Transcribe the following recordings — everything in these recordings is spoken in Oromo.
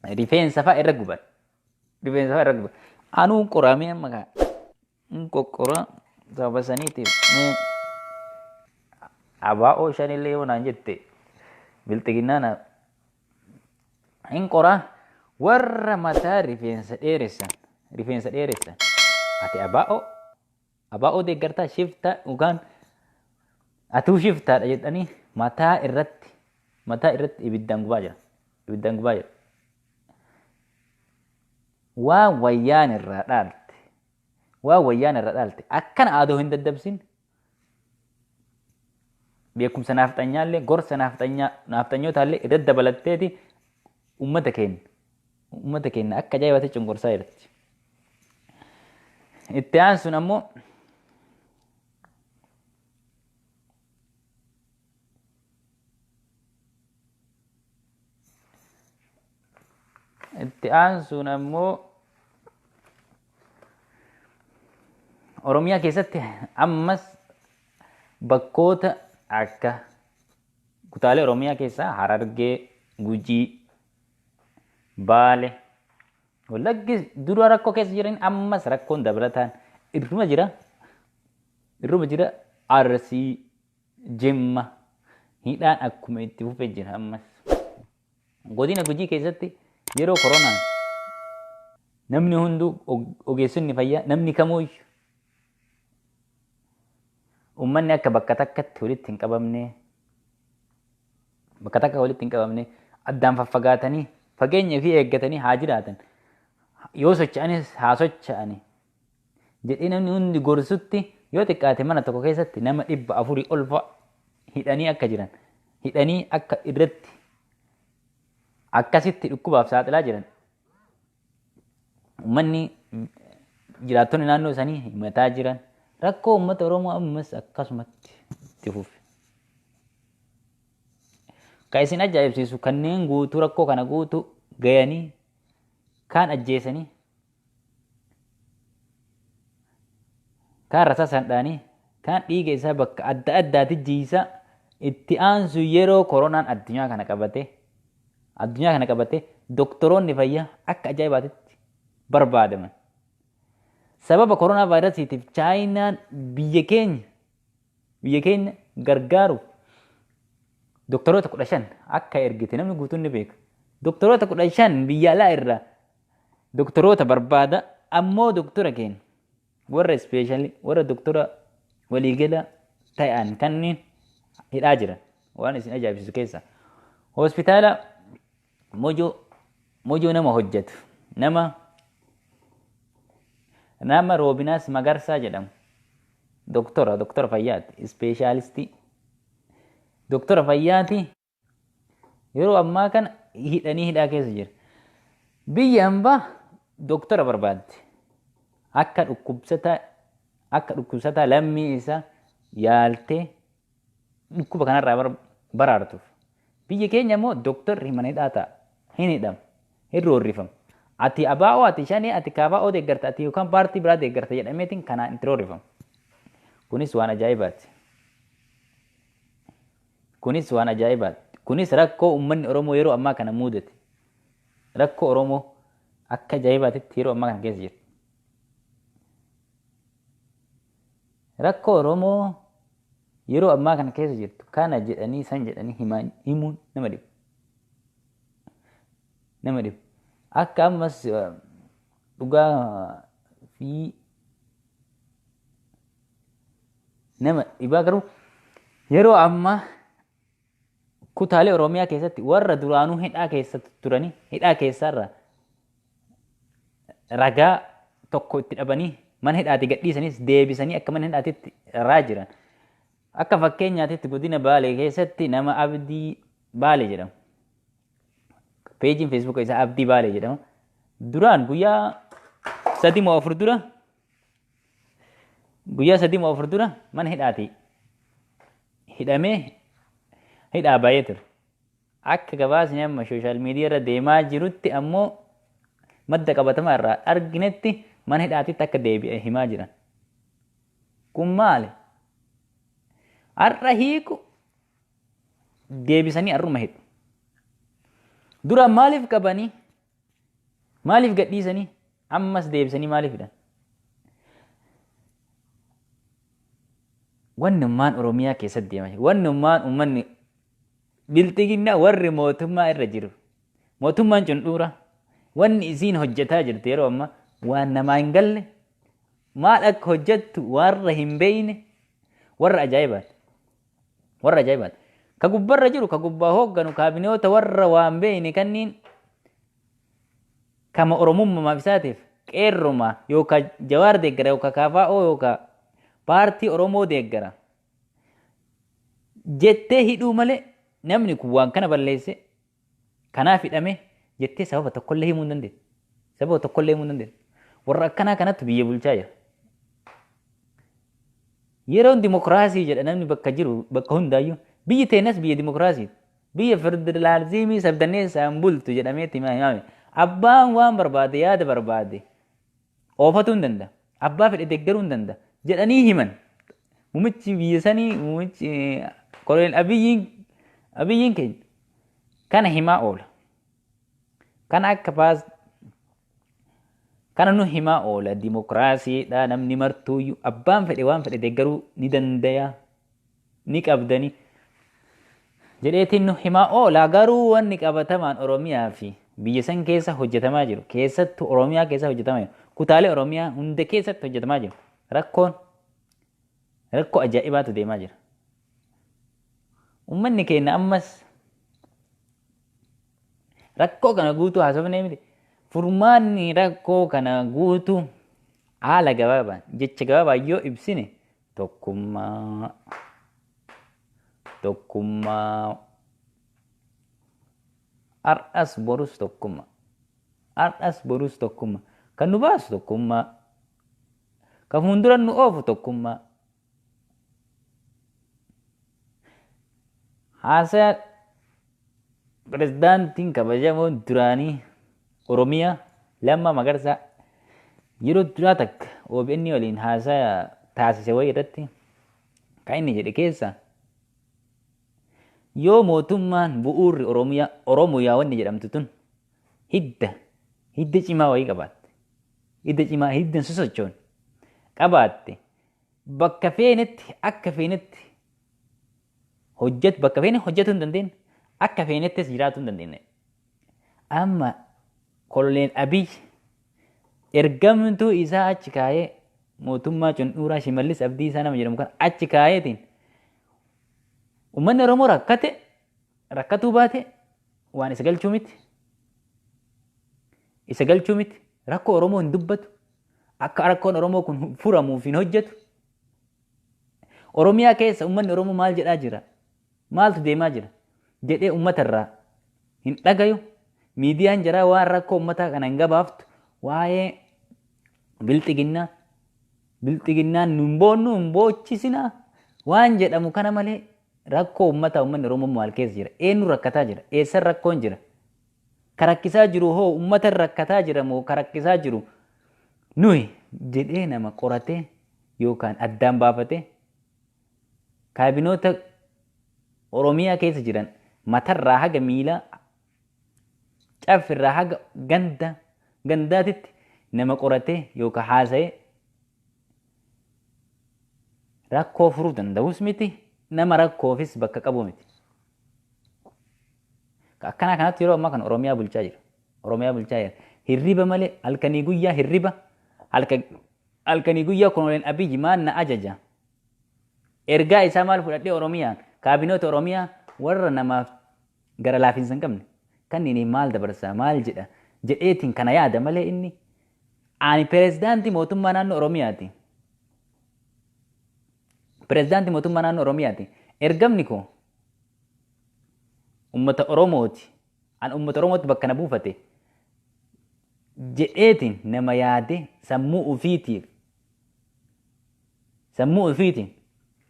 Rifeensa fa'a irra guban. Rifeensa fa'a irra guban. Anuu qoramee amma kaa. Hin qoqqora sababa saniitiif mee abaa'oo shanillee yoo naan jette bilxiginnaa na hin qoraa warra mataa rifeensa dheeressan rifeensa dheeressan ati abaa'oo abaa'oo deeggartaa shiftaa yookaan atuu shiftaadha jedhanii mataa irratti mataa irratti ibiddaan gubaa jira ibiddaan gubaa jira. Waan wayyaan irraa dhaalte waan wayyaan irraa dhaalte akkana aadoo hin daddabsin beekumsa naafxanyaallee gorsa naafxanyaa naafxanyootaallee irratti dabalatteeti ummata keenya ummata keenya akka ajaa'ibaatti cunqursaa jirti. Itti aansuun ammoo Itti aansuun ammoo Oromiyaa keessatti ammas bakkoota akka kutaalee Oromiyaa keessaa Harargee, Gujii, Baale, Wallaggi dura rakkoo keessa jiran ammas rakkoon dabalataan irruma jira. Irruma jira Arsii, Jimma hidhaan akkuma itti fufee jira ammas. Godina Gujii keessatti yeroo koronaan namni hunduu ogeessonni fayyaa namni kamuuyyu uummanni akka bakka takkatti walitti hin qabamne bakka takka walitti hin qabamne addaan faffagaatanii fageenya fi eeggatanii haa jiraatan yoo socho'anis haa socho'ani jedhee namni hundi gorsutti yoo xiqqaate mana tokko keessatti nama 400 ol fa'a hidhanii akka jiran hidhanii akka irratti akkasitti dhukkubaaf saaxilaa jiran uummanni jiraattonni naannoo isaanii himataa jiran rakkoo uummata Oromoo ammas akkasumatti itti fufe. Kan isin ajaa'ibsiisu kanneen guutuu rakkoo kana guutuu gayanii kaan ajjeesanii kaan rasaasaan dha'anii kaan dhiiga isaa bakka adda addaatti jiisaa itti aansu yeroo koronaan addunyaa kana qabate addunyaa kana qabate doktoroonni fayyaa akka ajaa'ibaatitti barbaadaman. Sababa koronaa vaayirasiitiif Chaayinaan biyya keenya biyya keenya gargaaruuf doktoroota 15 akka ergite namni guutuun ni beeka. Doktoroota 15 biyya alaa irraa doktoroota barbaada ammoo doktora keenya warra ispeeshaalii warra doktora waliigala ta'an kanneen hidhaa jiran waan isin ajaa'ibsiisu keessa. Hospitaala Mojoo Mojoo nama hojjetu nama nama Roobinaas Magarsaa jedhamu doktora doktora fayyaati ispeeshaalistii doktora fayyaati yeroo ammaa kana hidhanii hidhaa keessa jira. Biyya hambaa doktora barbaadde akka dhukkubsataa akka dhukkubsataa lammii isaa yaaltee dhukkuba kanarraa baraartuuf. Biyya keenya immoo doktorri mana hidhaa ta'a. Hin hidhamu. Hin roorrifamu. Ati abaa'oo, ati shanee, ati kaabaa'oo deeggarta, ati yookaan paartii biraa deeggarta jedhameetiin kanaan itti roorrifamu. Kunis waan ajaa'ibaati. Kunis waan ajaa'ibaati. Kunis rakkoo uummanni Oromoo yeroo ammaa kana muudate. Rakkoo Oromoo akka ajaa'ibaatitti yeroo ammaa kana keessa jirti. Rakkoo Oromoo yeroo ammaa kana keessa jirtu kana jedhanii san jedhanii himaan himuun nama dhiba. Nama dhiba. Akka ammas dhugaa fi nama dhibaa garuu yeroo ammaa kutaalee Oromiyaa keessatti warra duraanuu hidhaa keessa turanii hidhaa keessaarra ragaa tokko itti dhabanii mana hidhaatii gadhiisanis deebisanii akka mana hidhaatitti raa jiran. Akka fakkeenyaatitti godina Baalee keessatti nama Abdii Baalee jedhamu. Peejiin Feesbuuka isaa Abdii Baalee jedhama. Duraan guyyaa 3 moo 4 dura guyyaa 3 moo 4 dura mana hidhaatii hidhamee hidhaa bahee ture. Akka gabaasni amma sooshaal miidiyaa irra deemaa jirutti ammoo madda qabatamaa irraa arginetti mana hidhaatitti akka deebi'e himaa jiran. Kun maali? Har'a hiiku deebisanii har'uma hidhu. Dura maaliif qabanii? Maaliif gadhiisanii? Ammas deebisanii maaliif hidhan? Wannummaan Oromiyaa keessatti deemaa jiru. Wannummaan uummanni bilxiginnaa warri mootummaa irra jiru. Mootummaan cundhuura. Wanni isiin hojjetaa jirtu yeroo ammaa waan namaa hin galle, maal akka hojjettu warra hin beekne, warra ajaa'ibaati. Warra ajaa'ibaati. Ka gubbarra jiru, ka gubbaa hoogganu, kaabinoota warra waan beekne kanniin kama Oromummaaf isaatiif qeerruma yookaan Jawaar deeggara yookaan KFO yookaan paartii Oromoo deeggara jettee hidhuu malee, namni kun waan kana balleesse, kanaaf hidhame jettee sababa tokkollee himuu hin dandeettu. Sababa tokkollee himuu hin dandeettu. Warra akkanaa kanatti biyya bulchaa jira. Yeroon dimokiraasii jedha namni bakka jiru bakka hundaayyuu, biyyi teenas biyya dimokiraasiiti. Biyya federaalizimii sabdaneessaan bultu jedhameetti himame. Abbaan waan barbaade, yaada barbaade oofatuu hin danda'a. Abbaa fedhe deeggaruu hin danda'a jedhanii himan. Muummichi biyya sanii, muummichi Koloneel Abiyyiin keenya kana himaa oola. Kana akka paas kana nu himaa oola, dimokiraasiidha, namni martuuyyuu abbaan fedhe waan fedhe deeggaruu ni danda'a, ni qabdani jedheetiin nu himaa oola. Garuu wanni qabatamaan Oromiyaa fi biyya san keessa hojjetamaa jiru, keessattuu Oromiyaa keessa hojjetamaa jiru, kutaalee Oromiyaa hunda keessatti hojjetamaa jiru, rakkoon rakkoo ajaa'ibaatu deemaa jira. Uummanni keenya ammas rakkoo kana guutuu haasofnee miti. Furmaanni rakkoo kana guutuu haala gabaabaan, jecha gabaabaan yoo ibsine, tokkummaa, tokkummaa, har'as borus tokkummaa, har'as borus tokkummaa. Kan nu baasu tokkummaa, kan fuuldura nu oofu tokkummaa. Haasaa pirezidaantiin kabajamoon duraanii Oromiyaa Lammaa Magarsaa yeroo duraa takka OBN waliin haasaa taasise wayii irratti kan inni jedhe keessa, yoo mootummaan bu'uurri Oromiyaa, Oromiyaa wanni jedhamtu tun hidda cimaa wayii qabaatte, hidda cimaa, hidda hin sosochoone qabaatte, bakka feenetti akka feenetti hojjetu, bakka feene hojjetuu hin dandeenye, akka feenettis jiraatuu hin dandeenye. Amma Koloneel Abiy ergamtuu isaa achi kaayee, mootummaa cundhuuraa Shimallis Abdiisaa nama jedhamu kan achi kaayeetiin, uummanni Oromoo rakkate rakkatuu baate waan isa galchuu miti. Isa galchuu miti. Rakkoo Oromoo hin dubbatu. Akka rakkoon Oromoo kun furamuuf hin hojjetu. Oromiyaa keessa uummanni Oromoo maal jedhaa jira? Maaltu deemaa jira? Jedhee uummata irraa hin dhagayu. Miidiyaan jaraa waan rakkoo uummataa kana hin gabaaftu. Waa'ee bilxiginnaa, bilxiginnaan nu hin boonnu, hin boochisinaa waan jedhamu kana malee, rakkoo uummataa, uummanni Oromoo maal keessa jira? Eenyu rakkataa jira? Eessan rakkoon jira? Ka rakkisaa jiru hoo uummata rakkataa jira moo ka rakkisaa jiru nuyi jedhee nama qoratee yookaan addaan baafatee kaabinoota Oromiyaa keessa jiran matarraa haga miilaa, caffirraa haga ganda gandaatitti nama qoratee yookaan haasa'ee rakkoo furuu danda'us miti, nama rakkoofis bakka qabu miti. Akkanaa kanatti yeroo ammaa kana Oromiyaa bulchaa jira. Oromiyaa bulchaa jira. Hirriba malee halkanii guyyaa, hirriba halkanii guyyaa Koloneel Abiyyi maal na ajaja? Ergaa isaa maal fudhadhee Oromiyaan, kaabinoota Oromiyaa warra namaaf gara laafinsa hin qabne kanneen maal dabarsaa, maal jedha jedheetiin kana yaada malee, inni ani pirezidaantii mootummaa naannoo Oromiyaati. Pirezidaantii mootummaa naannoo Oromiyaati. Ergamni koo uummata Oromooti. An uummata Oromootti bakka na buufate jedheetiin nama yaade, sammuu ofiitiin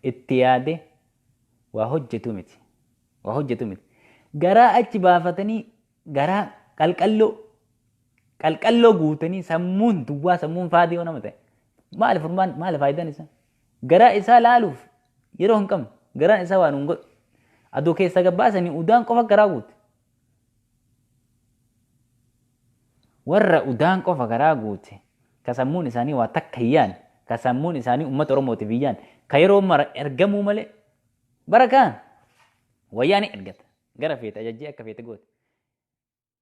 itti yaade waa hojjetu miti. Waa hojjetu miti. Garaa achi baafatanii, garaa qalqalloo qalqalloo guutanii, sammuun duwwaa, sammuun faadii yoo nama ta'e, maali furmaan, maali faayidaan isaa? Garaa isaa laaluuf yeroo hin qabnu. Garaan isaa waan hin godhu. Aduu keessa gabbaasanii udaan qofa garaa guute. Warra udaan qofa garaa guute, ka sammuun isaanii waa takka hin yaanne, ka sammuun isaanii uummata Oromootiif hin yaanne, ka yeroo mara ergamuu malee bara kaan wayyaa ni ergata. Gara feete ajajjee akka feete goote.